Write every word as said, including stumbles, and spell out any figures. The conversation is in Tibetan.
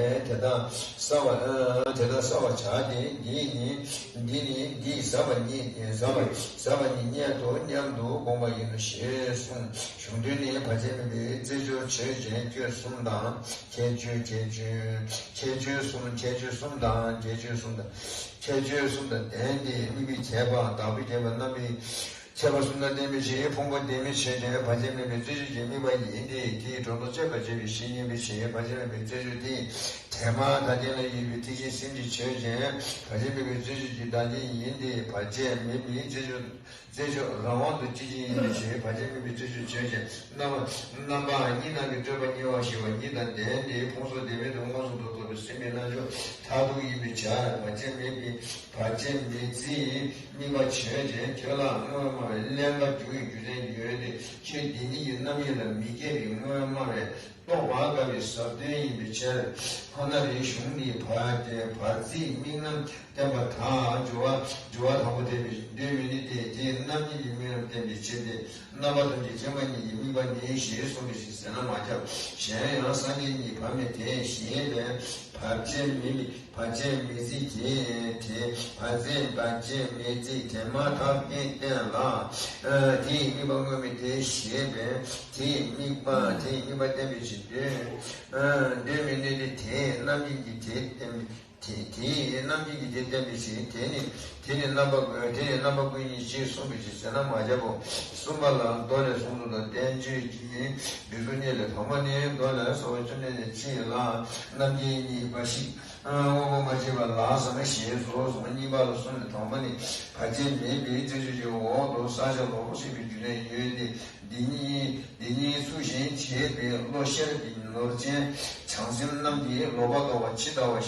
དེ་དག་བསལ་བ། དེ་དག་བསལ་བར་བྱ་སྟེ། འདིས་ནི། འདིས་ནི་འདིས་ཟབ་པ་ཉིད། ཟབ་པ་ཟབ་པ་ཉིད་སྙེད་དོ་སྙམ་དུ་དགོངས་པ་ཡིན་ནོ་ཞེས་གསུངས། གཞུང་དོན་ནི། བར་ཆད་མེད་པའི་རྩེ་སྦྱོར་ཆོས་ཅན་ཁྱད་ཆོས་གསུམ་དང་། ཁྱད་ཆོས་ཁྱད་ཆོས་ཁྱད་ཆོས་གསུམ། ཁྱད་ཆོས་གསུམ་དང་། ཁྱད་ཆོས་གསུམ་དང་། ཁྱད་ཆོས་གསུམ་དང་ལྡན་ཏེ། དམིགས་པའི་ཁྱད་པར། བདག་པོའི་ཁྱད་པར། རྣམ་པའི་ཁྱད་པར་གསུམ་དང་ལྡན་པའི་ཕྱིར། ཕུང་པོ་ལྡན་མིན་ཕྱིར་ཏེ། བར་ཆད་མེད་པའི་རྩེ་གཅིག་གི་དམིགས་པ་ཡིན་ཏེ། དེའི་སྒྲོ་འདོགས་གཅོད་པར་བྱེད་པའི་གཞི་ཡིན་པའི་ཕྱིར། བར་ཆད་མེད་པའི་རྩེ་གཅིག་དེ་དེ་མ་ཐག་རྐྱེན་ལ་ཡོད་པའི་ཐེག་ཆེན་སེམས་ཀྱི་ཆོས་ཅན། བར་ཆད་མེད་པའི་རྩེ་གཅིག་གི་བདག་རྐྱེན་ཡིན་ཏེ། བར་ཆད་མེད་པའི་རྩེ་གཅིག་རྩེ་གཅིག་རང་དབང་དུ་སྐྱེ་གཅིག་ཡིན་པའི་ཕྱིར། བར་ཆད་མེད་པའི་རྩེ་གཅིག་ཆོས་ཅན། རྣམ་པ་རྣམ་པ་གཉིས་རྣམས་ཀྱི་སྤྲོས་པ་ཉེ་བར་ཞི་བ་ཉིད་དང་ལྡན་ཏེ། ཕུང་སོགས་ལྡན་མིན་དུ་མངོན་སུམ་དུ་རྟོགས་པའི་སེམས་ཀྱི་རྣལ་འབྱོར་མཐར་ཐུག་ཡིན་པའི་ཕྱིར། བར་ཆད་མེད་པའི་བར་ཆད་མེད་རྩེའི་དམིགས་པ་ཆོས་ཅན། ཁྱོད་ལ་དངོས་སྨྲ་བའི་ཀླན་ཀ་འཇུག་པའི་རྒྱུ་མཚན་ཡོད་དེ། ཁྱོད་འདི་ཉིད་ཀྱི་རྣམ་དབྱེ་ལ་མི་སྐྱེ་བའི་དངོས་སྨྲ་བས་རྟོགས་པར་དཀའ་བའི་ཟབ་དོན་ཡིན་པའི་ཕྱིར། ཁོ་ནའི་གཞུང་ནི་བར་བར་རྩེའི་དམིགས་རྣམ་བསྟན་པ་དང་། སྦྱོར་བ་སྦྱོར་བ་དང་པོ་བསྟན་པའི་དོན་མི་ནུས་ཏེ། དེའི་རྣམ་དབྱེ་གི་དམིགས་རྣམ་བསྟན་པའི་ཕྱིར་ཏེ། རྣམ་པ་ཐམས་ཅད་མཁྱེན་པ་ཉིད་ཀྱི་དམིགས་པ་ནི་ཞེས་གསུངས་པའི་ཕྱིར་ཟེར་ན་མ་ཁྱབ། གཞན་ཡང་སངས་རྒྱས་ཉིད་བར་མེད་དེ་ཞེས་པས། བར་ཆད་མེད་པའི་བར་ཆད་མེད་རྩེ་དེ། དེ་བར་རྩེ་བར་ཆད་མེད་རྩེ་དེ་མ་ཐག་རྐྱེན་བསྟན་ལ། དེའི་དམིགས་པ་དངོས་མེད་དེ་ཞེས་པས། དེའི་དམིགས་པ་དེའི་དམིགས་པ་བསྟན་པའི་ཕྱིར། དོན་དོན་མི་ནུས་ཏེ། དེའི་རྣམ་དབྱེ་གི་དེ་བསྟན་པའི། དེ་དེའི་རྣམ་དབྱེ་གི་དེ་བསྟན་པའི་ཕྱིར། དེ་ནི་དེ་ནི་རྣམ་པ་ཀུན། དེ་ནི་རྣམ་པ་ཀུན་ཉིད་ཅེས་གསུངས་པའི་ཕྱིར་ཟེར་ན་མ་ཁྱབ་བོ། གསུམ་པ་ལ་མདོ་ལས་གསུངས་སོ། བསྟན་བཅོས་ཀྱི་འདི་ཚོ་གཉིས་ལས་དང་པོ་ནི། མདོ་ལས་གསུངས་པའི་བཅོམ་ལྡན་འདས་ཀྱིས་ལ་རྣམ་མཁྱེན་གཉིས་པ་ཞིག་དངོས་པོ་མ་སྐྱེས་པ་ལགས་སམ་ཞེས་སོ། གསུངས། གཉིས་པ་ལ་གསུངས་ནས། དང་པོ་ནི་བར་ཆད་མེད་པའི་རྩེ་གཅིག་གི་འོག་ཏུ་བསགས་བྱ་ལོག་པར་ཤེས་པའི་རྒྱུ་མཚན་ཡོད་དེ། འདི་ཉིད་འདི་ཉིད་ཚུལ་བཞིན་བྱེད་པའི་བློ་ཤར་གྱི་ནོར་ཅན་བྱང་སེམས་རྣམས་ཀྱིས་ལོག་པར་རྟོག་པ་ཇི་ལྟ་བ་